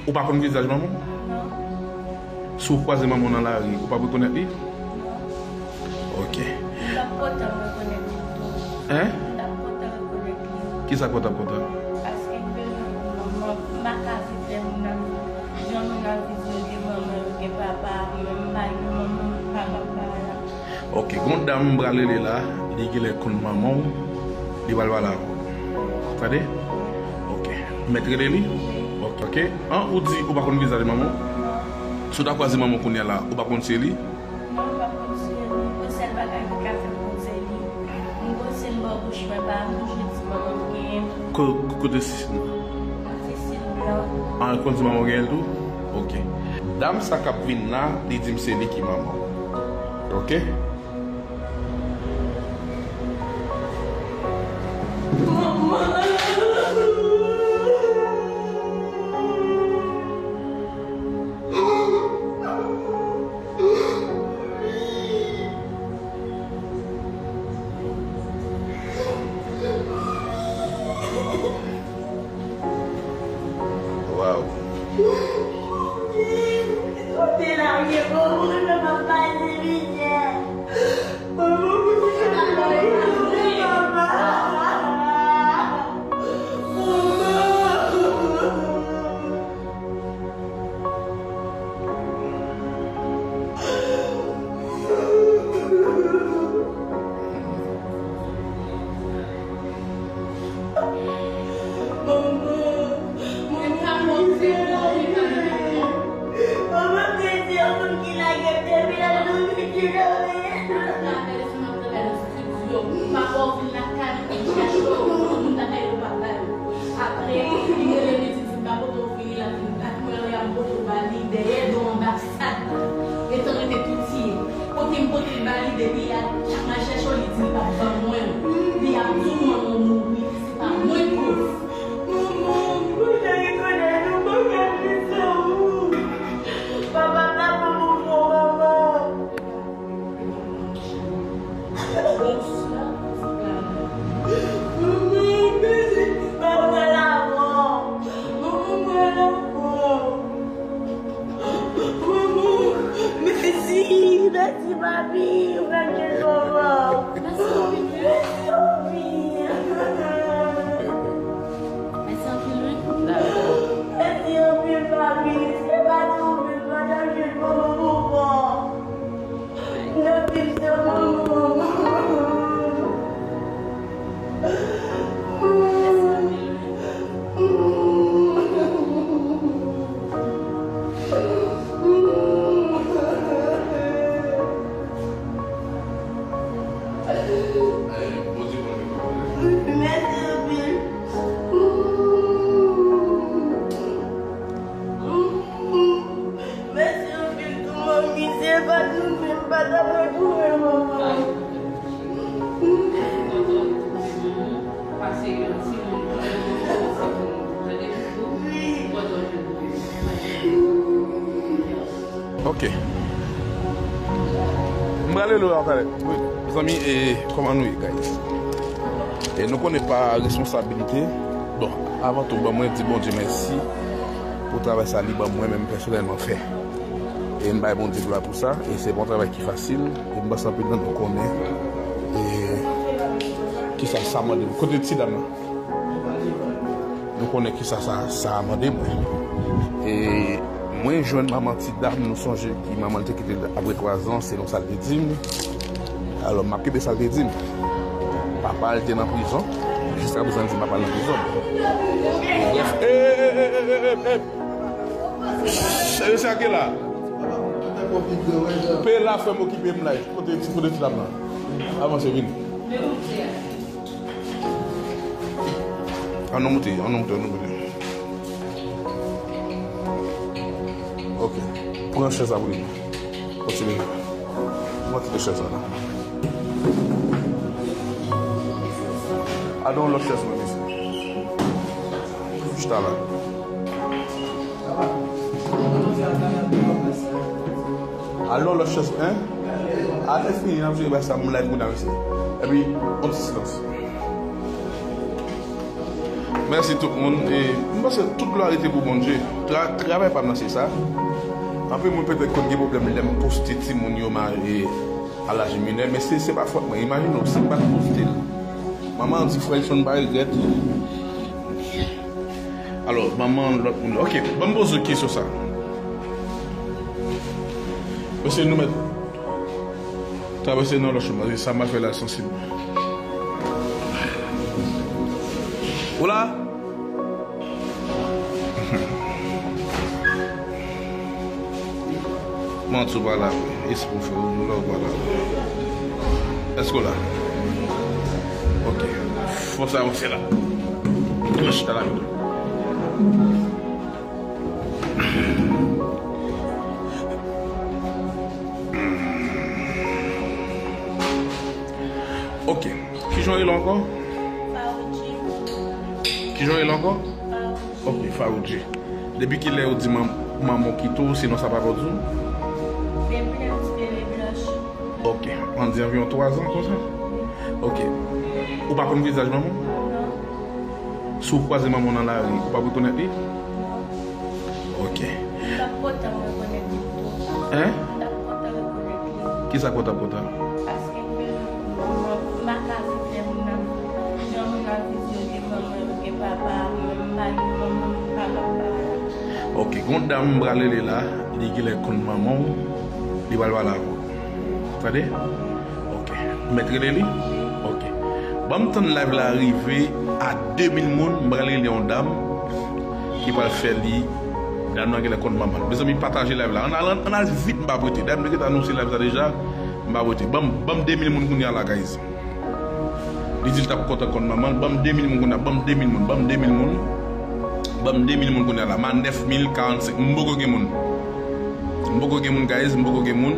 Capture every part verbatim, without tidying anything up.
Ou pa konn vizaj manman w? Non. Si w kwaze manman w nan lari, ou p ap rekonèt li? Non. Ok. M t ap kontan rekonèt li tou. Hein? M t ap kontan rekonèt li. Kisa k fè w t ap kontan? Paske m bezwen konn manman m. M pa ka viv lè moun ap, jan moun ap viv yo gen manman, yo gen papa, mwen m pa gen manman, m pa papa la. Ok, gon dam m pral rele la, li genlè konn manman w, li pral pale avè w. Tande? Ok. Mèt rele li? Ok, ok. An, ou di ou pa konn vizaj manman w? Si w ta kwaze manman w kounye a la, ou pa konn si se li? Non, m pa konn si se li. Gon sèl bagay ki ka fè m konn se li. M gon sèl bò bouch mwen pa bouje di manman m genyen. Ko-, kote si? Yon ti sil blan. Ah, konn di manman w genyen l tou? Ok. Dam sa k ap vin la, li di m se li ki manman w. Ok? Waw. Kote l al ye, bon, mwen menm ap pase mizè. Manman, mwen menm ap pase mizè, papa. Manman. Manman, manman, manman, manman, te di yon moun ki lage m depi lè m vin ki dòmi. Yo, papa w vin lakay ou, vin chache w, moun lakay ou pa bay ou. Apre, li rele m, li di m, si m pa pote w vini, l ap vin bat mwen, l ap pote w ba li dèyè do anbasad la. Etan rete Touti ye. Kote m pote l ba li, depi l al, chak m al chèche w, li di li p ap ban mwen w. Li ap di w manman w mouri, se pa mwen k mouri. Manman, mwen te rekonèt ou, mwen te plis ou. Papa, papa, manman, manman. Mèsi, mèsi, papi, ou fè m jwenn manman. Mèsi, papi. Mèsi anpil, wi. Mèsi anpil, papi. Si se pa nou, mwen pa t ap jwenn manman, manman. N ap viv san manman. Mèsi anpil. Mèsi anpil tou, manmi. Si se pa t ou menm, m pa t ap retwouve manman. Ok. M prale lo la talè. Wi, zanmi, e kòman nou ye, guys? E nou konnen pa responsabilite. Bon, avan tou, ban mwen di Bondye mèsi pou travay sa li ban mwen menm pèsonèlman fè. E m bay Bondye glwa pou sa, e se pa yon travay ki fasil, e m panse anpil nan nou konnen, e kisa sa mande m. Kote ti dam nan? Nou konnen kisa sa, sa mande mwen. E mwen jwenn manman ti dam, nou sonje ki manman l te kite l apre twa zan, selon sa l te di m. Alò, m ap kenbe sa l te di m. Papa l te nan prizon. Jiska prezan, l di m papa l nan prizon. Brèf. E, e, e, e, e, e, e. Cheri, sa ki la? Pe la, fè m okipe m la. Kote, kote ti dam nan? Avanse, vini. Ann nou moute, ann nou moute, ann nou moute. Ok. Pran chèz la pou li. Kontinye. Mwen kite chèz la la. Al nan yon lòt chèz mwen, mesye. Chita la. Al nan yon lòt chèz, hein? Al fini, n ap jere bagay sa, moun la ap kounye a, mesye. Epi, yon ti silans. Mèsi tout moun. E, m panse tout glwa rete pou Bondye. Tra, travay pa m nan se sa. Anpil moun petèt konn gen pwoblèm lè m poste timoun yo ma, e, a laj minè, men se, se pa fòt mwen. Imajine w, si m pa t poste l. Manman an di frè l son pa regrèt. Alò, manman lòt moun. Ok, ban m poze w kesyon sa. Mesye, nou mèt travèse nan lòt chemen. Sa m al fè la sansib. Ou la? Manti w pa la vre. Espri w fè w di w la ou pa la vre. Èske w la? Ok. Fòs avanse la. Chita la. Ok. Kijan w rele ankò? Faroudji. Kijan w rele ankò? Faroudji. Ok, Faroudji. Depi kilè yo di man-, manman w kite w, sinon sa papa w di w? Depi lè m ti bebe blanch. Ok. Ann di anviwon twa zan konsa? Wi. Ok. Ou pa konn vizaj manman w? Non. Si w kwaze manman w nan lari, ou p ap rekonèt li? Non. Ok. M t ap kontan rekonèt li tou. Hein? M t ap kontan rekonèt li. Kisa k fè w t ap kontan? Paske m, m pa ka viv lè moun nan, jan moun nan viv yo, gen manman yo, gen papa, mwen m pa gen manman, m pa gen papa. Ok, gon dam m pral rele la, li genlè konn manman w, li pral pale avè w. Tande? Ok. Ou mèt rele li? Ok. Ban m tann live la rive a de mil moun, m pral rele yon dam ki pral fè li. Dam nan genlè konn manman l. Mezanmi, pataje live la. Ann al, ann al vit, m p ap rete. Dayè, m te gentan anonse live la deja, m p ap rete. Ban m, ban m de mil moun kounye a la, guys. Li di l t ap kontan konn manman l. Ban m de mil moun kounye a. Ban m de mil moun. Ban m de mil moun. Ban m de mil moun kounye a la. M a nèf mil karannsenk. M poko gen moun. M poko gen moun, guys. M poko gen moun.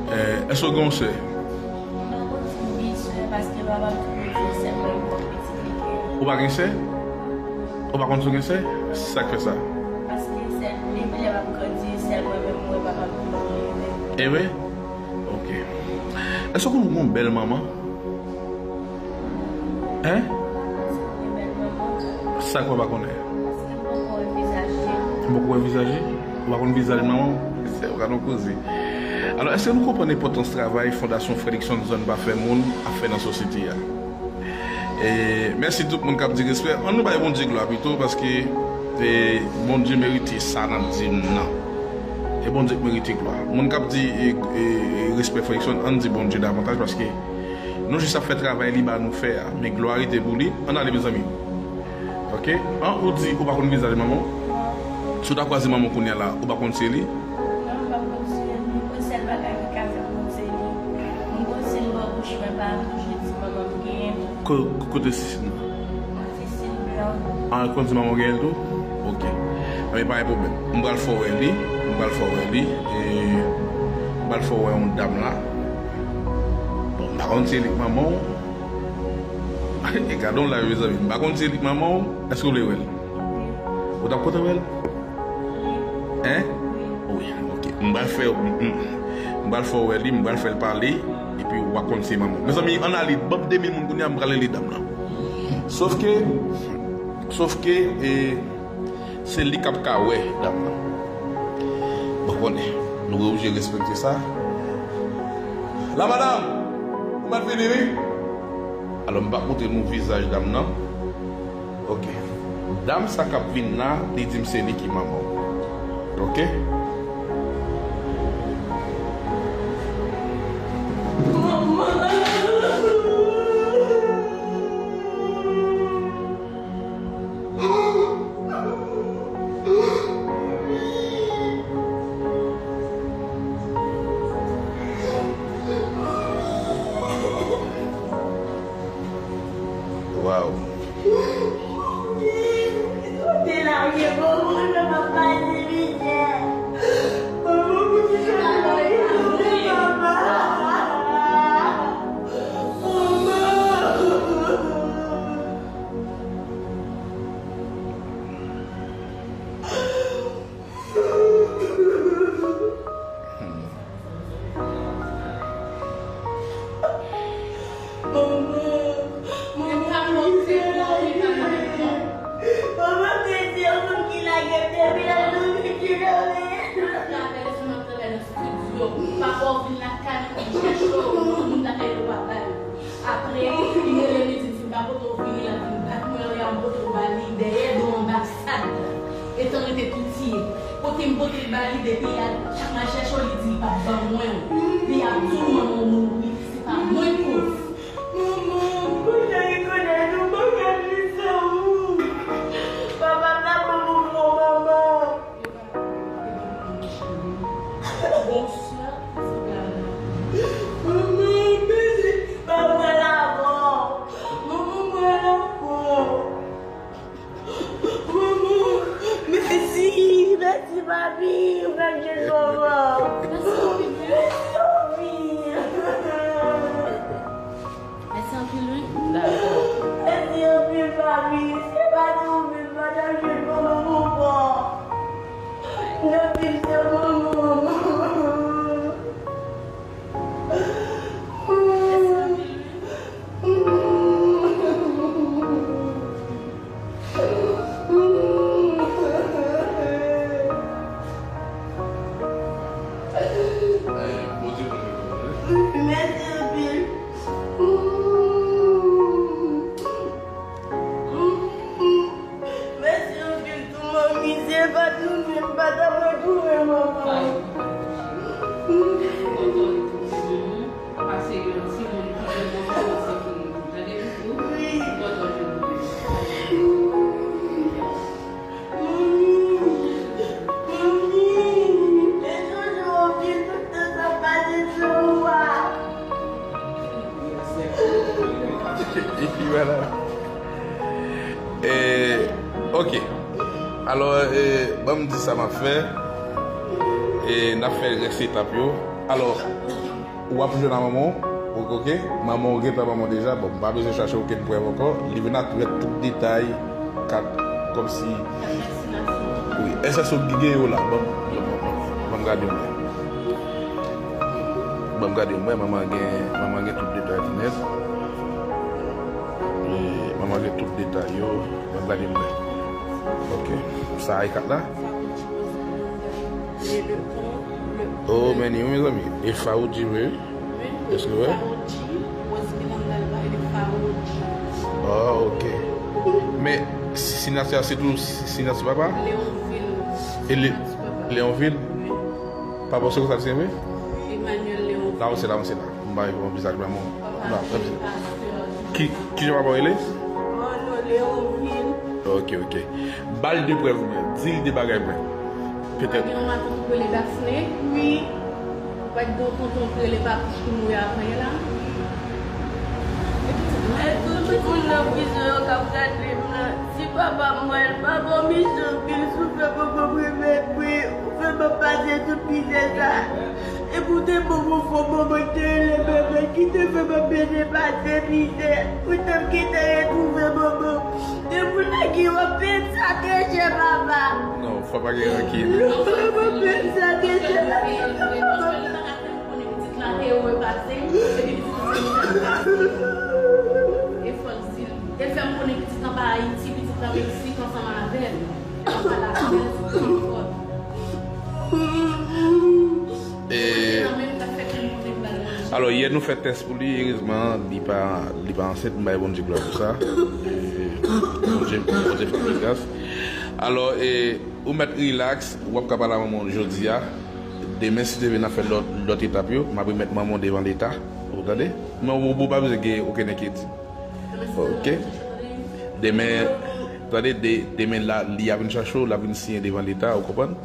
Eh, èske w gen yon sè? M pa konn si m gen sè, paske papa m toujou di se sèl mwen m konn pitit li gen. Ou pa gen sè? Ou pa konn si w gen sè? Sa k fè sa? Paske sèl, depi lè m ap grandi, sèl mwen menm m wè papa m toujou leve. E vre? Ok. Èske w konn ou gen yon bèl manman? Hein? M pa konn si m gen bèl manman. Sa k fè w pa konnen? Paske m poko wè vizaj li. Ou poko wè vizaj li? Ou pa konn vizaj manman w? Se, ou gade yon koze. Alò, èske nou konprann enpòtans travay Fondasyon Fredrickson Zòn Pa Fè Moun ap fè nan sosyete a? E, mèsi tout moun k ap di respè. Ann nou bay Bondye glwa pito, paske, e, Bondye merite sa n ap di m nan. E Bondye k merite glwa. Moun k ap di, e, e, e, respè Fredrickson, ann di Bondye davantaj, paske nou jis ap fè travay li ba nou fè a. Men glwa rete pou li. Ann ale, mezanmi. Ok? An, ou di ou pa konn vizaj manman w? Si w ta kwaze manman w kounye a la, ou pa konn se li? Non, m pa konn se li. Mwen, sèl bagay ki ka fè m konn se li, m konn siy bò bouch mwen, pa m toujou di manman m genyen l. Ko-, kote siy nan? Yon ti siy blan. Ah, ou konn di manman w genyen l tou? Ok. Anben, pa gen pwoblèm. M pral fè w wè li. M pral fè w wè li. E, m pral fè w wè yon dam la. Bon, m pa konn si se li k manman w. E gade yon live, mezanmi. M pa konn si se li k manman w. Èske w vle wè l? Ou t ap kontan wè l? Hein? Wi, ok. M pral fè, m, m, m pral fè w wè li, m pral fè l pale, epi w a konn se manman w. Mezanmi, ann ale, ban m de mil moun kounye a, m pral rele dam nan. Sòf ke, sòf ke, e, se li k ap ka wè dam nan. Bon, konnen, nou oblije respekte sa. La madam, ou mèt vini, wi. Alò, m p ap montre nou vizaj dam nan. Ok. Dam sa k ap vin la, li di m se li ki manman w. Ok? Waw. Kote la ou ye, bon, bon, mwen pa pase mizè. Depi lè nou vin ki rele. Travay, lè sou nan travay nan estidyo. Papa w vin lakay nou, vin chèche w, moun lakay nou pa bay. Apre, li rele m, li di m, "Si m pa pote w vini la, vin bat mwen, lè a m pote w ba li, dèyè do anbasad la." Etan rete Pitye. Kote m pote l ba li, depi a, chak m al chèche w, li di li p ap ban mwen w. Li ap di w manman w mouri, se pa mwen k koz. Manman, m kontan rekonèt ou, manman, li san ou. Papa m t ap ban mwen fò manman. Bonswa, Zagara. Manman, mèsi, pa pral avè w. Manman, pral avè w. Manman, mèsi, mèsi, papi, ou fè m jwenn manman. Mèsi, papi. Mèsi, papi. Mèsi anpil, wi. Dakò. Mèsi anpil, papi. Si se pa t ou menm, m pa t ap jwenn manman m ankò. Mèsi anpil, manman. Mèsi anpil, wi. Mèsi anpil. Mèsi anpil tou, manmi. Si se pa t ou menm, m pa t ap retwouve manman. Pase yon timoun ki gen bon kòmansman pou nou. Tande Loulou? Wi. Kontan jwenn ou. Manmi, manmi, mwen sonje w anpil, tout tan sa pase san ou a. Epi vwala. Eh, ok. Alò, eh, ban m di sa m ap fè. Eh, n ap fè rès etap yo. Alò, w ap jwenn a manman w, ok, ok? Manman w gentan manman w deja, bon, m pa bezwen chache okenn prèv ankò. Li vin ak tout detay, kat, kòmsi. Wi, èske w gen yo la? Ban m, ban m, ban m, ban m gade mwen. Ban m gade mwen, manman gen, manman gen tout detay tou nèt. E, manman gen tout detay yo, ban m gade mwen. Ok, sa e kat la? Oh, men yo, mezanmi. E Faoudji vre, wi. Èske vre? Ah, ok. Men, siyati a se tou siyati papa? E Leonvil. Papa w se konsa l se vre? Emmanuel Leonvil. La, se la, se la. M ba yon bizak la, mon. Ki, ki jan papa w rele? Manno Leonvil. Ok, ok. Ba l de prèv mwen. Di l de bagay mwen. Petèt. Ou pa gen yon matant ou rele Daphné? Wi. Ou pa t gen yon tonton ki rele Papouch ki mouri avan yè la? E tout moun nan prizon yo k ap gade m nan, si papa m wè l, papa m mechan anpil, si w fè papa m remèt mwen, ou fè m ap pase tout mizè sa. Epi w te ban m yon fò manman ki te rele Bebe, ki te fè m ap byen pase mizè. Ou te m gentan retwouve manman. Depi w lage w ap peye sa trè chè, papa. Non, fò pa gen rankin. Ou fè m ap peye sa trè chè, papa. E fò l di l. E l fè m konnen pitit lan pa Ayiti, pitit lan Meksik ansanm avè l. E, alò, yè nou fè tès pou li, erezman, li pa, li pa ansent, m bay Bondye glwa pou sa. E, Bondye, Bondye fè l gras. Alò, e, ou mèt rilaks, w ap ka pale a manman w jodi a. Demen, si Dye vle, n ap fè lòt, lòt etap yo. M ap remèt manman w devan Leta. Ou tande? Men ou, ou pa bezwen gen okenn enkyetid. Ok. Demen, tande, de, demen la, li ap vin chache w, l ap vin siyen devan Leta, ou konprann?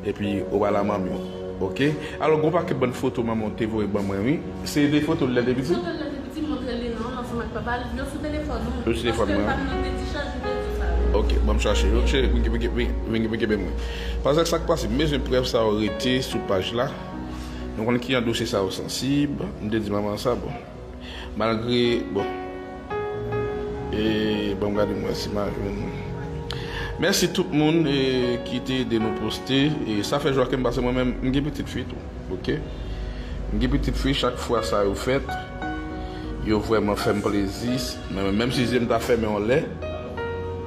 Epi, ou pale a manmi w. Ok. Alò, gon pakèt bann foto manman w te voye ban mwen, wi. Se de foto l lè l te piti? Foto l lè l te piti, m montre l li nan, ansanm ak papa l, yo sou telefòn mwen. Yo sou telefòn mwen. Paske m pa t nan dechaj, m te di sa. Ok, ban m chache yo. Cheri, vin, vin, vin, vin, vin kenbe mwen. Paske sa k pase, m bezwen prèv sa yo rete sou paj la. Nou konn kijan dosye sa yo sansib. M te di manman sa, bon. Malgre, bon. E, ban m gade mwen si m a jwenn. Mèsi tout moun, e, ki te ede nou poste. E, sa fè jwa kè m pase mwen menm, m gen pitit fi tou, ok? M gen pitit fi, chak fwa sa yo fèt, yo vrèman fè m plezi. Men, menm si zye m ta fèmen yon lè,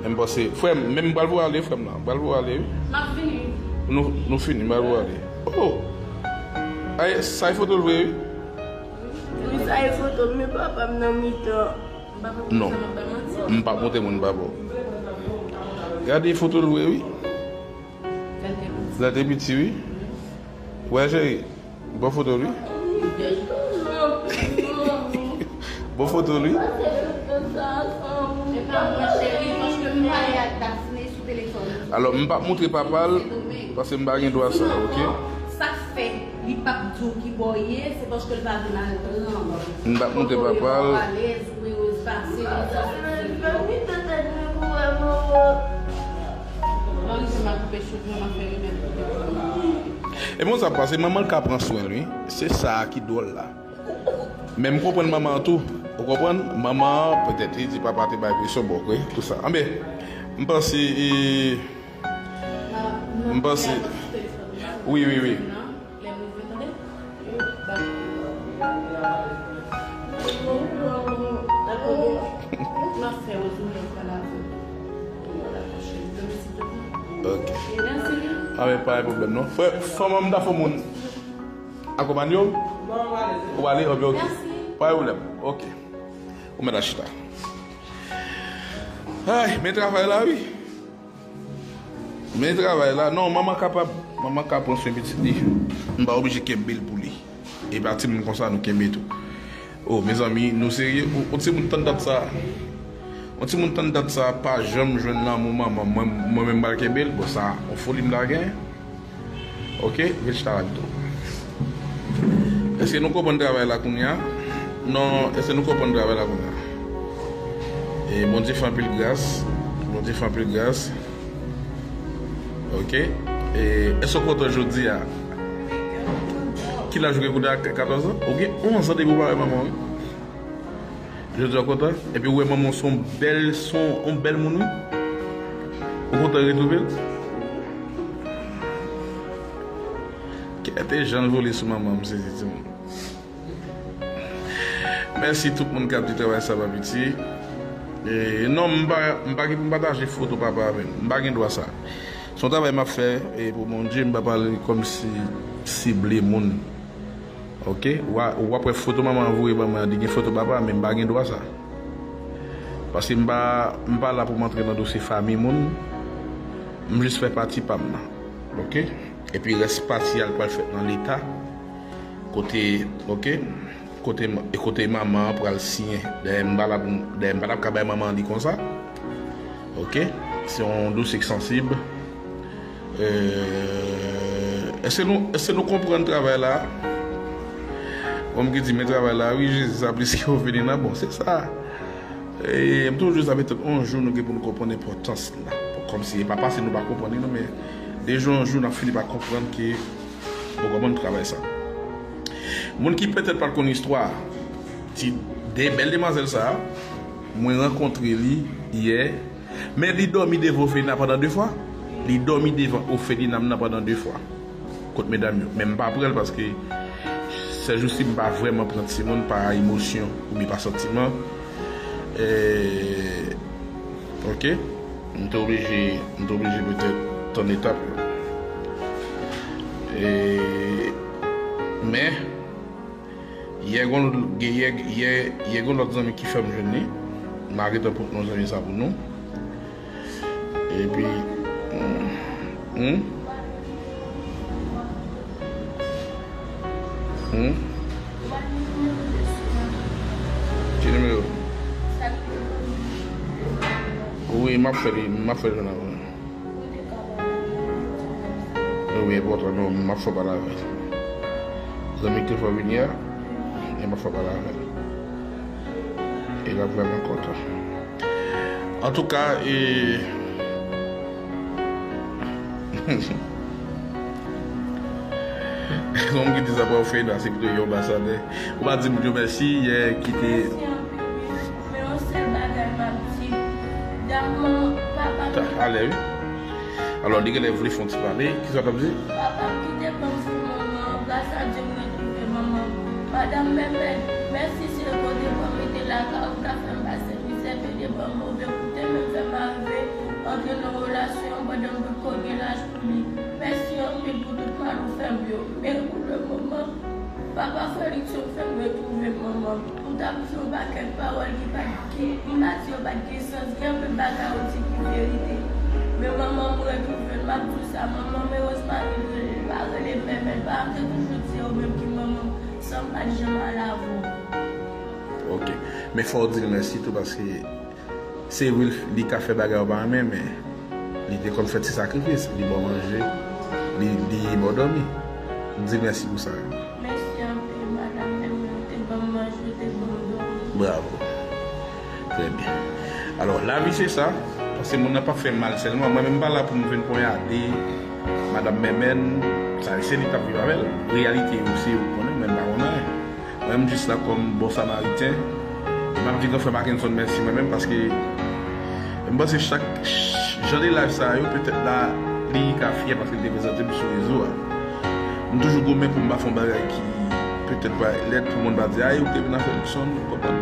M panse, frè m, men m pral voye ale, frè m nan. M pral voye ale, wi. M ap vini. Nou, nou fini, m pral voye ale. Oh! Ay, sa e foto l vre, wi. Wi, sa e foto m, men papa m nan mitan. Non. M p ap montre moun papa w. Gade foto l vre, wi. Lè l te piti, wi. Wè, cheri. Bon foto l, wi. Bon foto l, wi. Alò, m p ap montre papa l, paske m pa gen dwa sa, oke? Sa k fè li p ap di w ki bò w ye, se paske l pa vle mal pran w. M p ap montre papa l. Ou alèz, ou erez pase, ou santi. Mwen, se m ap koupe cheve, m ap fè rimèl koupe cheve. E bon, sa pase, manman l ka pran swen l, wi. Se sa a ki dwòl la. Men m konprann manman an tou. Ou konprann? Manman an, petèt, li di papa te bay presyon, bon, wi, tout sa. Anben, m panse, e, m panse, wi, wi, wi. Ok. Anben, pa gen pwoblèm, non. Frè, fanm an, m ta fè moun. Akonpanye w? Ou ale? Ok, ok. Pa gen pwoblèm. Ok. Ou mèt al chita. Ay, men travay la, wi. Men travay la. Non, manman kapab. Manman ka pran swen pitit li. M pa oblije kenbe l pou li. E pa timoun konsa nou kenbe tou. Oh, mezanmi, nou serye? Yon, yon timoun tann dat sa. Yon timoun tann dat sa, pa janm jwenn lanmou manman. Mwen, mwen menm m pral kenbe l. Bon, sa, yon foli m ta gen. Ok, vin chita la pito. Èske nou konprann travay la kounye a? Non, èske nou konprann travay la kounye a? E Bondye fè anpil gras. Bondye fè anpil gras. Ok. E èske w kontan jodi a? Ki laj ou gen kounye a? Katòz an? Ou gen onz an depi w pa wè manman w, wi. Jodi a w kontan? Epi w wè manman w se yon bèl, se yon bèl moun, wi. Ou kontan retwouve l? Kèt, e jan l vole sou manman, m sezi, timoun. Mèsi tout moun k ap di travay sa pa piti. E, non, m pa, m pa gen pou m pataje foto papa avè l. M pa gen dwa sa. Se yon travay m ap fè, e, pou Bondye, m pa pale kòmsi sible moun. Ok? W a, w ap wè foto manman an voye ban mwen an, li gen foto papa, men m pa gen dwa sa. Paske m pa, m pa la pou m antre nan dosye fanmi moun. M jis fè pati pa m nan. Ok? Epi rès pati a l pral fèt nan Leta. Kote, ok? Kote, e kote manman an pral siyen. Dayè m pa la pou m, dayè m pa t ap ka bay manman an li konsa. Ok? Se yon dosye k sansib. Euh, èske nou, èske nou konprann travay la? Kòm ki di, men travay la, wi, Jezi, sa plis ke ofèlina. Bon, se sa. E m toujou di sa, petèt yon jou nou gen pou nou konprann enpòtans la. Kòmsi e pa paske nou pa konprann li, non, men de jou an jou, n ap fini pa konprann ke nou konprann travay sa. Moun ki petèt pa t konn istwa, ti de bèl demwazèl sa, mwen rankontre li yè, men li dòmi devan ofèlina pandan de fwa. Li dòmi devan ofèlina m nan pandan de fwa. Kot medam yo. Men m pa pran l paske sèjousi m pa vrèman pran timoun pa emosyon oubyen pa santiman. E, ok. M te oblije, m te oblije petèt tann etap yo. E, men, yè gon, gen, yè, yè, yè gon lòt zanmi ki fè m jwenn li. M a gentan pot non zanmi sa pou nou. Epi, hmm, hmm, hmm. Ki nimewo? Wi, m ap fè li, m ap fè li jwenn avè w. Wi, enpòtan, non, m ap fè w pale avè l. Zanmi k te fè w vini a, e m ap fè w pale avè l. E l ap vrèman kontan. Antouka, e, kòm ki di sa pa ofèlina, se pito yon anbasadè. Ou pa di moun yo mèsi, yè ki te. Mèsi anpil, wi. Men yon sèl bagay m ap di. Dam nan, papa m. Ta, ale, wi. Alò, li genlè vle fè yon ti pale. Kisa w t ap di? Papa m ki te pran swen manman an, gras a Dye m retwouve manman m. Madanm Bèbè, mèsi se kote pou mete lakay ou ka fè m pase mizè, pede ban m move koute, menm fè m arive antre nan relasyon pandan m potko gen laj pou li. Mèsi anpil pou tout mal ou fè m yo. Men pou le moman, papa Felix yo fè m retwouve manman m. Ou t ap di yon pakèt pawòl ki pa t gen, m pa di yo pa t gen sans, gen anpil bagay ou di ki verite. Men manman m retwouve l, m ap di w sa, manman m, erezman li rele, li pa rele m Mèmèn, pa m te toujou di yo menm ki manman m, san m pa t janm al avè w. Ok. Men fò w di l mèsi tou, paske se vre, li ka fè bagay ou pa renmen, men li te konn fè ti sakrifis. Li ba w manje, li, li ba w dòmi. Di mèsi pou sa yo. Mèsi anpil, madanm Mèmèn, ou te ban m manje, ou te ban m dòmi. Bravo. Trè byen. Alò, lavi se sa. Paske moun nan p ap fè mal sèlman. Mwen menm m pa la pou m vin ponyade madanm Mèmèn. Sa se li k ap viv avè l. Reyalite yo se yo k konnen, mwen m pa konn anyen. Mwen, m jis la kòm bon samarityen. M ap di gran frè Mackenson mèsi mwen menm, paske m panse chak, ch-, jan de live sa yo, petèt la, li ka fyè paske li te prezante m sou rezo a. M toujou goumen pou m pa fè yon bagay ki petèt va lèd, pou moun pa di, "Ay, ou te vin avè Luckson," ou konprann?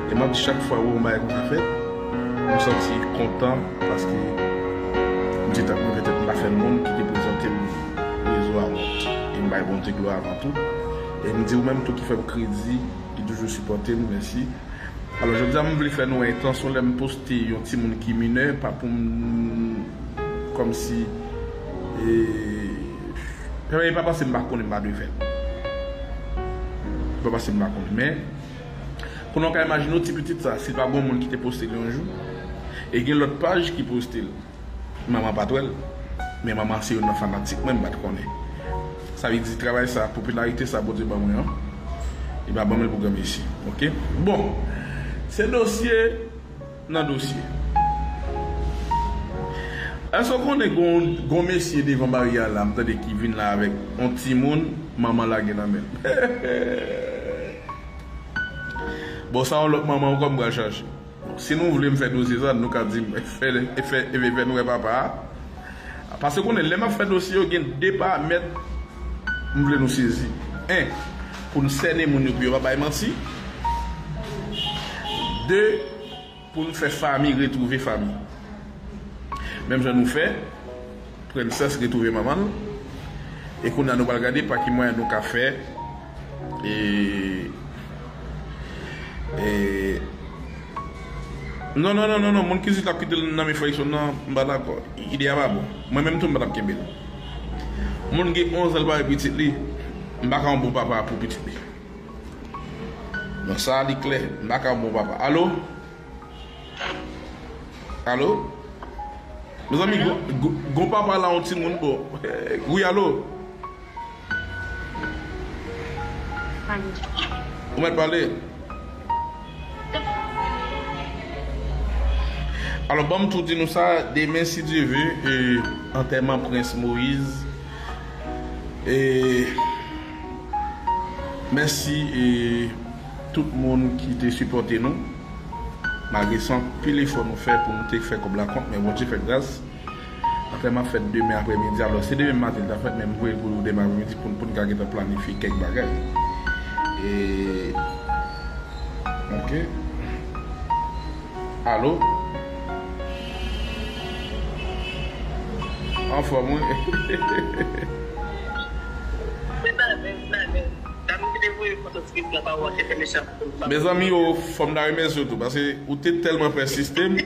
E m ap di chak fwa ou wè yon bagay konsa fèt, m santi kontan, paske m di tèt mwen, petèt m pa fè moun ki te prezante m rezo a wont. E m bay Bondye glwa avan tou. E m di ou menm tou ki fè m kredi, ki toujou sipòte m, mèsi. Alò, jodi a, m vle fè nou wè entansyon lè m poste yon timoun ki minè, pa pou m, kòmsi, e, e pa paske m pa konnen m pa dwe fè l. E pa paske m pa konnen, men, konnen w ka imajine w ti pitit sa, si l pa gen yon moun ki te poste l yon jou, e gen lòt paj ki poste l. Manman pa t wè l. Men manman se youn nan fanatik mwen, m pa t konnen. Sa vle di travay sa, popilarite sa Bondye ban mwen an, li pa ban mwen l pou granmesi. Oke? Bon, se dosye nan dosye. Èske w konnen gon, gon mesye devan baryè a la, m tande ki vin la avèk yon timoun, manman lage nan men l? Bon, sa yon lòt manman ankò m pral chache. Bon, si nou vle m fè dosye sa, nou ka di m fè, fè, fè, fè nou wè papa a. Paske konnen lè m ap fè dosye yo, gen de paramèt m vle nou sezi. En, pou n sènen moun yo pou yo pa bay manti. De, pou n fè fanmi retwouve fanmi. Menm jan nou fè, Prensès retwouve manman l. E kounye a nou pral gade pa ki mwayen nou ka fè. E, e, non, non, non, non, non. Moun ki di l ap kite l nan men frè Luckson nan, m pa dakò. Ide a pa bon. Mwen menm tou, m pa t ap kenbe l. Moun gen onz an, l pa wè pitit li. M pa ka yon bon papa pou pitit li. Donk sa a, li klè. M pa ka yon bon papa. Alo? Alo? Mezanmi, gon, gon, gon papa la, yon timoun, bon. Wi, alo? Ou mèt pale. Alò, ban m tou di nou sa, demen, si Dye ve, e, antèman Prens Moïse, e, mèsi, e, tout moun ki te sipòte nou. Malgre se anpil efò nou fè pou nou te fè kòb la kont, men Bondye fè gras. Antèman ap fèt demen aprèmidi, alò se demen maten li ta fèt, men m voye l pou demen aprèmidi pou, pou n ka gentan planifye kèk bagay. E, ok. Alo? Anfòm, wi. Mezanmi yo, fò m ta remèsye w tou, paske ou te tèlman pèsiste m.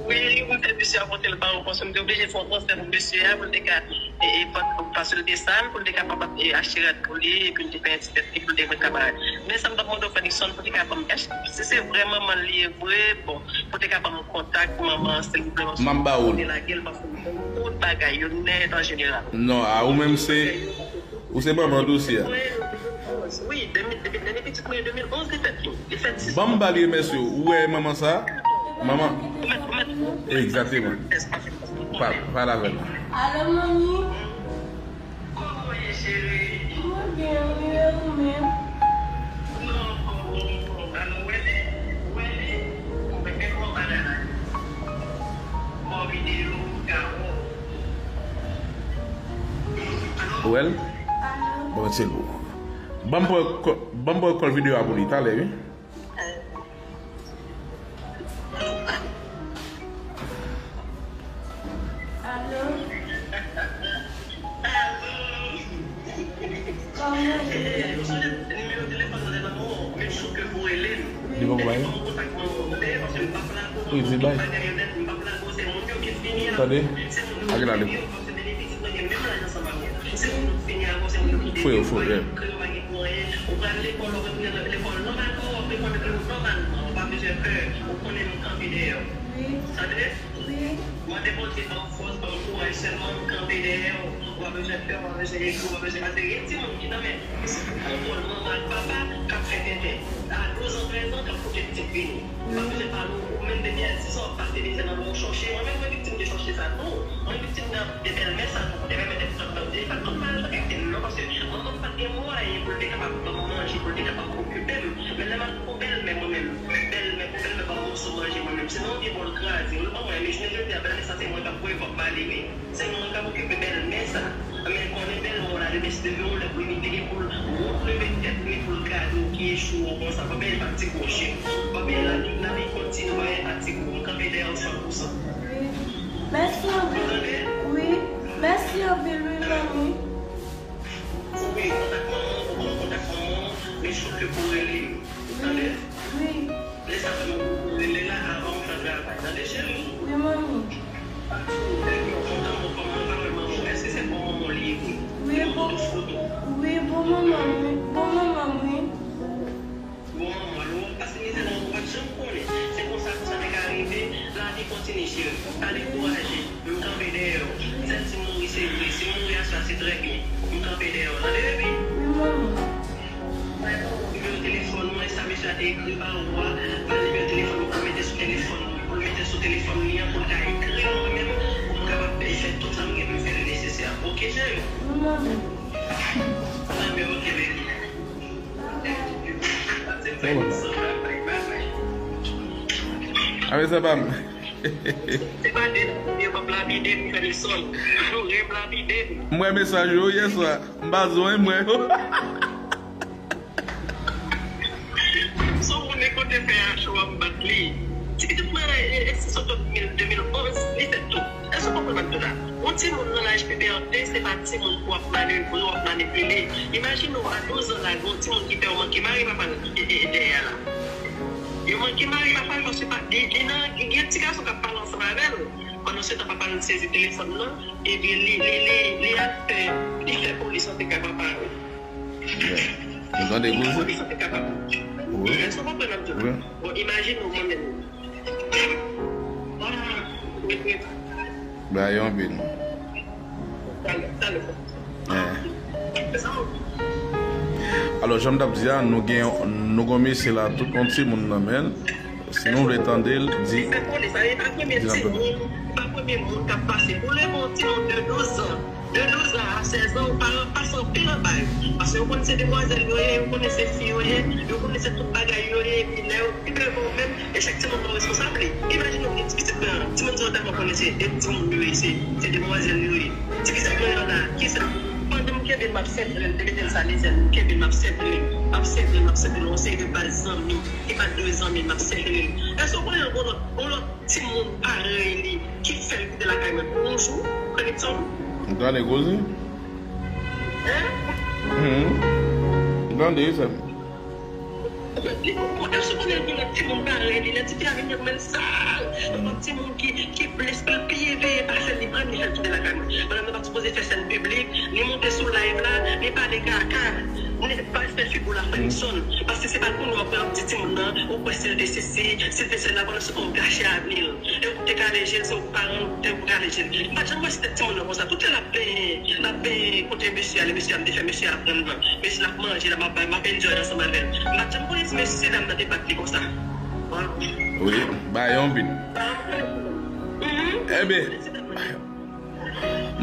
Wi, m te misye a pote l ba ou, paske m te oblije fè yon transfè pou mesye a, pou l te ka, e, e, pa-, paske l te sal, pou l te kapab, e, achte rad pou li, epi l te fè ti tèt li, pou l te vin kamarad. Men sa m t ap mande w, Felixson, pou te ka ban m, èske, si se vrè manman l li ye vre, bon, pou te ka ban m kontak manman an, silvouplè, paske m konnen lage l, paske m konn tout bagay yo nèt an jeneral. Non, a ou menm se, ou se manman dosye a. Wi, depi, depi, depi pitit mwen de mil onz li fèt, li fèt sis. Ban m ba l remèsye w. Ou wè manman sa? Manman. Egzakteman. Pa, pale avè l. Alo, manmi. Kòman w ye, cheri? Mwen byen, wi, e ou menm? Non, ankò, ankò. Alo, wè li, wè li. Mwen fè kòman bagay la ye? Bon, videyo, gawon. Ou wè l? Bon, se bon. Ban m pran kò-, ban m pran kòl videyo a pou li talè, wi. Euh, nou pa, Li poko bay? Wi, di bay. Tande? Ak la li. Fouye, fouye. Wi. Wi. Mande Bondye ban m fòs, ban m kouraj sèlman, m kanpe dèyè w. Ou pa bezwen pè, ou pa bezwen ekri, ou pa bezwen, paske gen timoun ki nan men kontwòl manman ak papa k ap fè tenten. A douz an, trèz an, k ap koute pitit vini. Ou pa bezwen pale, ou menm depi a dis an w ap pase mizè nan bò w chòche. Mwen menm, mwen viktim de chòche sa tou. Mwen viktim de, de bèlmè sa tou. Kote bèlmè te konn ap ban m, li pa t konn mal trete m non, paske manman m pa t gen mwayen pou l te kapab ban m manje, pou l te kapab okipe m. Men lè m al Yon bèlmè, mwen menm. Bèlmè, pou bèlmè ban m moso manje, mwen menm. Se nan yon vye bòl kraze, wi, ban mwen. Men jounen jodi a, bèlmè sa, se mwen k ap voye kòb ba li, wi. Se mwen k ap okipe bèlmè sa. Men konnen bèlmè w la, demen si te gen yon lè pou li te gen pou l woulve tèt li, pou l gade w ki echwe w konsa. Pa bliye pa ti kwoche. Pa bliye lavi, lavi kontinye, pa bliye pa ti kou, m kanpe dèyè w san pou san. Wi. Mèsi anpil. Wi. Mèsi anpil, wi, manmi. Ou gen kontak manman w, ou ban m kontak manman w, men chou ke pou rele m. Tande? Wi. Lè sa fè m rele la avan m fè travay. Tande, cheri? Wi, manmi. Ou kontan, bon, kòman, pa wè manman w. Èske se bon manman w li ye vre? Wi, bon. Foto. Wi, bon manman m, wi. Bon manman m, wi. Bon manman, lè w ap pase mizè nan, ou pa t janm konnen. Se konsa, konsa te ka rive. Lavi kontinye, cheri. Pa dekouraje. M kanpe dèyè w. Sèl si m mouri, se vre. Si m mouri aswè a, se trè byen. M kanpe dèyè w. Tande, baby? Wi, manman. Nimewo telefòn mwen, sa mesye a te ekri ba ou a, ba l nimewo telefòn mwen pou l mete sou telefòn, pou l mete sou telefòn li an, pou l ka ekri l mwen menm, pou m kapab fè tout sa m gen pou m fè li nesesè. Oke, cheri? Wi, manman. Anben, oke, baby. Apre sa, bam. Se pa de yo p ap lapide m, frè Nelson. Yo renmen lapide m. M wè mesaj yo yè swa. M pa zwen, m wè yo. Sou moun e kote fè a cho a, m bat li. Ti pitit mwen, e, e, e, se sot de mil, de mil onz, li fèt tou. Èske w konprann sa m di w la? Yon timoun nan laj pibète, se pa timoun pou w ap manevre, w ap manipile. Imajine w, a douz an, lage yon timoun ki fè yo manke mari papa l, e, e, dèyè a la. Yo manke mari papa l, paske pa, li, li nan, gen ti gason k ap pale ansanm avè l. Pandan se tan, papa l sezi telefòn nan, epi li, li, li, li al fè, li fè polis antre kay papa l. Ou tande koze? Polis antre kay papa l. Wi. Èske w konprann sa m di w la? Wi. Bon, imajine w mwen menm. Bagay yo anpil. Eh. Alò, jan m t ap di a, nou gen, nou gen yon mesye la, tout yon timoun nan men l. Si nou vle tande l, di, di l anpil. Pa premye moun k ap pase. Ou leve yon timoun de douz an, de douz an a sèz an, ou pa pase anpil anba yo. Paske yo konn se demwazèl yo ye, yo konnen se fi yo ye, yo konnen se tout bagay yo ye, epi lè yo pi devan w menm, e chak timoun nan responsab li. Imajine w gen ti pitit mwen an, timoun sa yo tèlman konnen se, e timoun yo ye, se, se demwazèl yo ye. Ti pitit mwen an la, kisa? Pandan m kenbe l, m ap sèvire l, m te mete l sa lezèl, m kenbe l, m ap sèvire l, m ap sèvire l, m ap sèvire l, yon seri de baz zanmi, ki pa t dwe zanmi, m ap sèvire l. Èske w konnen yon lòt, yon lòt timoun parèy li ki fè l kite lakay mwen pou yon jou, Fredrickson? M tande koze. Hein? Mhm. M tande, sè m. Li poko, èske w konnen gen lòt timoun parèy li? Lè tifi a vin, yo konn sal. Yon lòt timoun ki, ki plis, ki pye veye pase l, li pran, li fè l kite lakay mwen. Pandan nou pa t sipoze fè sèn piblik, li monte sou live la, li pale kaka. Li pa respè figi w la, Fredrickson. Paske se pa kounye a w ap pran, w ap di timoun nan, ou kwè si l te sesi, si l te sela, pandan se tan w gache avni l. E ou te kale je l, se ou paran l, ou te kale je l. M pa t janm wè si tèt timoun nan konsa. Tout lè l ap benyen, l ap benyen kote mesye a, lè mesye a, m te fè mesye a pran m nan. Mesye l ap manje, l ap, m ap, m ap enjoy ansanm avè l. M pa t janm konnen si mesye, dam nan te bat li konsa. Wi, bagay yo anpil. Mhm. Enben,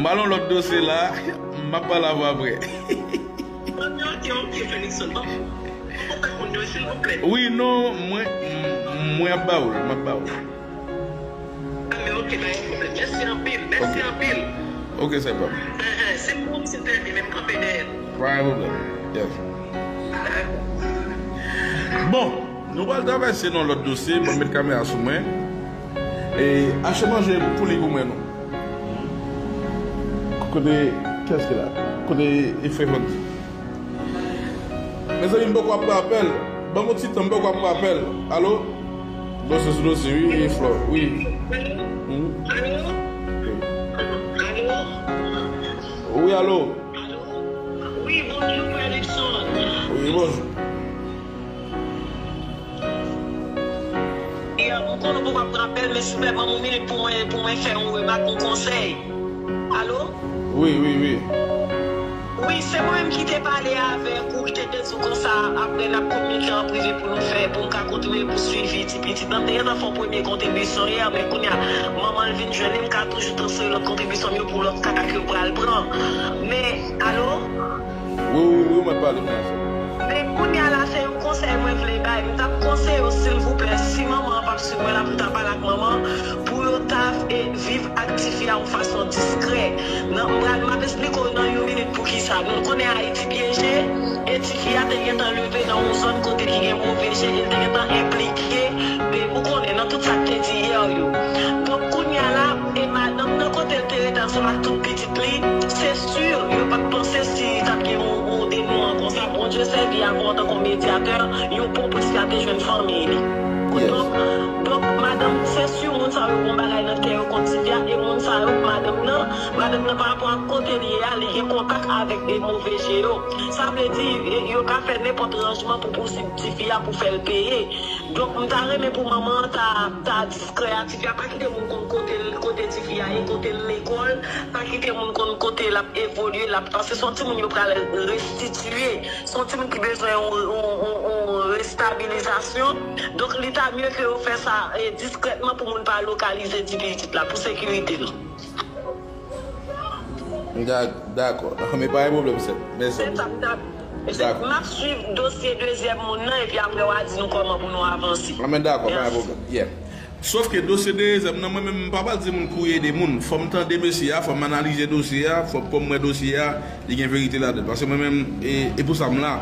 m al yon lòt dosye la, m ap pale avè w apre. Anben, oke, oke, Fredrickson, ban m kontak moun yo, silvouplè. Wi, non, mwen, mwen ap ba ou l, m ap ba ou l. Anben, oke, pa gen pwoblèm. Mèsi anpil, mèsi anpil. Oke, sè pa m. Enhen, si m mouri, si m trè byen, men m kanpe dèyè l. Pa gen pwoblèm. Yes. Dakò. Bon, nou pral travèse nan lòt dosye, ban m met kamera sou mwen. E, achte manje pou li pou mwen, non. Kote, kiyès ki la? Kote, e, frè Fandi? Mezanmi, m poko ap pran apèl. Ban m yon ti tan, m poko ap pran apèl. Alo? Bon, se sou dosye, wi, e Flò, wi. Hmm? Wi, alo? Wi, bonjou, Frè Luckson. Wi, bonjou. Ya, m konnen w poko ap pran apèl, men silvouplè, ban m yon minit pou mwen, pou mwen fè yon remak, yon konsèy. Alo? Wi, wi, wi. Wi, se mwen menm ki te pale avèk ou, ki te di w konsa, apre n ap kominike an prive pou nou fè, pou m ka kontinye pou swivi ti pitit lan. M te gentan fè yon premye kontribisyon yè, men kounye a, manman l vin jwenn li, m ka toujou transfere lòt kontribisyon m yo pou lòt kaka ke yo pral pran. Men, alo? Wi, wi, wi, ou mèt pale, mwen. Men kounye a la, se yon konsèy mwen vle bay. M t ap konseye w, silvouplè, si manman an p ap swiv mwen la, pou m ta pale ak manman an, pou yo ta, e, viv ak tifi a yon fason diskrè. Nan, m pral, m ap esplike w nan yon minit poukisa. Nou konnen Ayiti pyeje, e tifi a te gentan leve nan yon zòn kote ki gen move je, e l te gentan enplike, e ou konnen, nan tout sa k te di yè yo. Donk, kounye a la, e madanm nan kote l te rete ansanm ak tout pitit li, se si yo pa t panse si t ap gen yon, yon denouman konsa. Bondye sèvi avè w antanke yon medyatè, yon pwopis ki ap te jwenn fanmi li. Donk, donk, madanm, se si moun sa yo gon bagay nan kè yo kont tifi a, e moun sa yo, madanm nan, madanm nan pa rapò ak kote li ye a, li gen kontak avèk de move je yo. Sa vle di, e, yo ka fè nenpòt ranjman pou pousib tifi a pou fè l peye. Donk, m ta renmen pou manman an ta, ta diskrè a tifi a, pa kite moun konn kote l, kote tifi a ye, kote l lekòl, pa kite moun konn kote l ap evolye, l ap, paske se yon timoun yo pral restitiye, se yon timoun ki bezwen yon, yon, yon, yon restabilizasyon. Donk, li ta mye ke yo fè sa, e, diskrètman pou moun pa lokalize ti pitit la, pou sekirite l. Da-, dakò. Men pa gen pwoblèm, sè. Men sè. Se sa, m t ap, se, m ap swiv dosye dezyèm moun nan, epi apre w a di nou kòman pou nou avanse. A, men dakò, pa gen pwoblèm. Yeah. Sòf ke dosye dezyèm nan, mwen menm, m pa pral di moun kouri ede moun. Fò m tande mesye a, fò m analize dosye a, fò m wè dosye a, li gen verite ladan l. Paske mwen menm, e, e pou sa m la.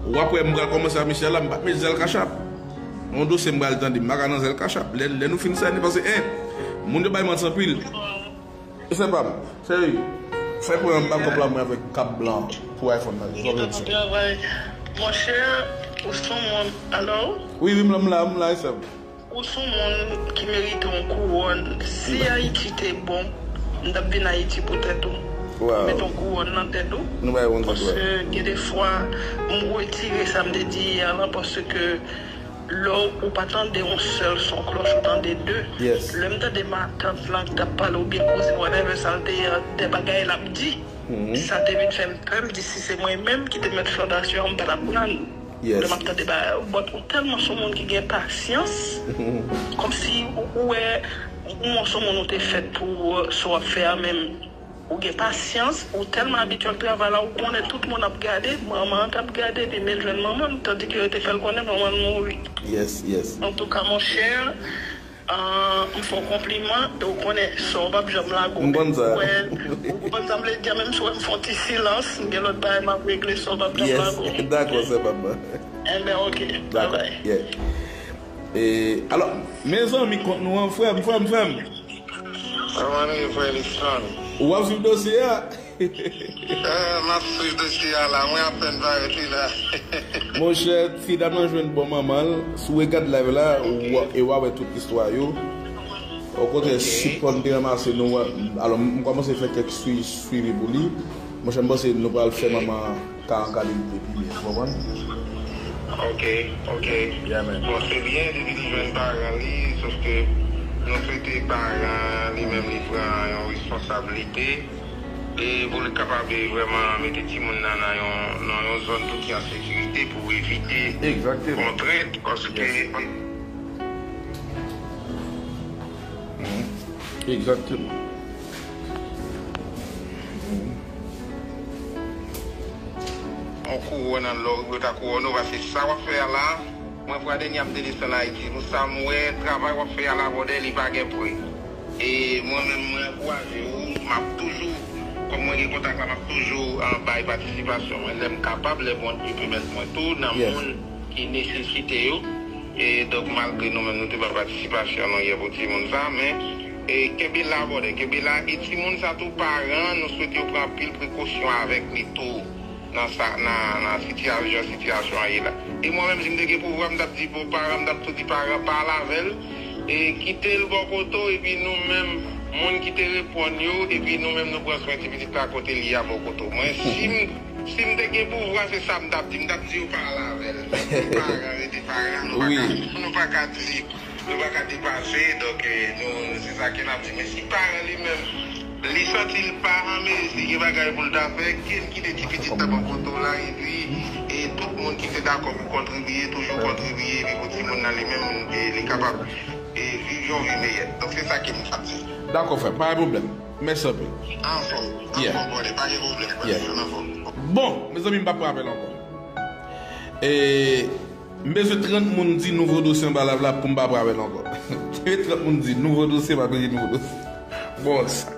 W ap wè m pral kòmanse ak mesye a la, m pa t met zèl kachap. Yon dosye m pral tande, m pa ka nan zèl kachap. Lè, lè nou fin sènen, paske, e, moun yo bay manti anpil. Mesye pa m, cheri, fè pran yon bakòp la mwen avèk kab blan pou iPhone nan. Li gentan nan travay. Monchè, ou se yon moun, alo? Wi, wi, m la, m la, m la, e sè m. Ou se yon moun ki merite yon kouwòn. Si Ayiti te bon, m t ap vin Ayiti pou tèt ou. Mete yon kouwòn nan tèt ou. Paske gen de fwa, m retire sa m te di yè lan, paske lè w pa tande yon sèl son klòch, ou tande de. Lè m tande matant lan ki t ap pale oubyen kouzin, whatever sa l te ye a, de bagay l ap di, sa te vin fè m pè, m di si se mwen menm ki te mèt fondasyon an, m pa t ap pran l. Lè m ap tande bagay yo, but ou tèlman se yon moun ki gen pasyans, kòmsi ou, ou wè, ou, ou se yon moun ou te fèt pou, euh, sa w ap fè a menm. Ou gen pasyans, ou tèlman abitye ak travay la, ou konnen tout moun ap gade, manman an t ap gade, epi men l jwenn manman l, tandike yo te fè l konnen manman l mouri. Yes, yes. Antouka, monchè, ah, m fè w konpliman, e w konnen sa w p ap janm lage w. M konn sa. Ou wè, ou konprann sa m vle di a, menm si w wè m fè yon ti silans, m gen lòt bagay m ap regle, sa w p ap janm lage w. Yes, dakò, sè papa. Enben, oke, dakò, babay. Yeah. E, alò, mezanmi, kont nou an, frè m, frè m, frè m. Kòman nou ye, frè Liston? W ap swiv dosye a? Eh, m ap swiv dosye a la. Mwen apèn parèt wi la. Monchè, ti dam nan jwenn bon manman l. Si w regad live la, w a, e w a wè tout istwa yo. Okontrè, sipò n te ranmase nou, alò, m, m kòmanse fè kèk swi-, swivi pou li. Monchè, m panse nou pral fè manman an ka ankadre l pi byen, ou konprann? Ok, ok. Yeah, man. Bon, se byen, depi li jwenn paran li, sòf ke nou swete paran li menm li pran yon responsablite e pou li kapab vrèman mete timoun nan nan yon, nan yon zòn tou ki an sekirite pou evite kontrent, paske Egzakteman. Yon kouwòn nan lò, yo ta kouwone w, paske sa w ap fè a la, mwen fwa dènye a m te desann Ayiti, pou sa m wè, travay w ap fè a la, brother, li pa gen pri. E mwen menm, mwen ankouraje w, m ap toujou, kòm mwen gen kontak la, m ap toujou, ah, bay patisipasyon mwen, lè m kapab, lè Bondye pèmèt mwen tou, nan moun ki nesesite yo. E donk, malgre nou menm, nou te ba patisipasyon nou yè pou timoun sa, men, e, kenbe la, brother, kenbe la. E timoun sa tou, paran, nou swete yo pran anpil prekosyon avèk li tou. nan sa, nan, nan sitiyasyon, sitiyasyon an ye la. E mwen menm, si m te gen pouvwa, m t ap di, bon, paran, m t ap tou di paran, pale avè l, e kite l bò kote w, epi nou menm, moun ki te reponn yo, epi nou menm, nou pran swen ti pitit la kote l ye a bò kote w. Mwen, si m, si m te gen pouvwa, se sa m t ap di. M t ap di yo pale avè l. Rete paran, rete paran, nou pa ka, nou pa ka di, nou pa ka depase, donk, eh, nou, se sa ke n ap di. Men si paran li menm, li santi l pa an mezi, gen bagay pou l ta fè, ke l kite ti pitit la bò kote w la, epi, e tout moun ki te dakò pou kontribiye, toujou kontribiye, epi pou timoun nan li menm, e li kapab, e viv yon vi meyè. Donk, se sa ke m t ap di. Dakò, frè m, pa gen pwoblèm. Mèsi anpil. Anfòm, anfòm, brother, pa gen pwoblèm, brother, anfòm. Bon, mezanmi, m p ap pran apèl ankò. E, m bezwen trant moun di nouvo dosye anba live la pou m pa pran apèl ankò. Trant moun di nouvo dosye, m ap di nouvo dosye. Bon, sa.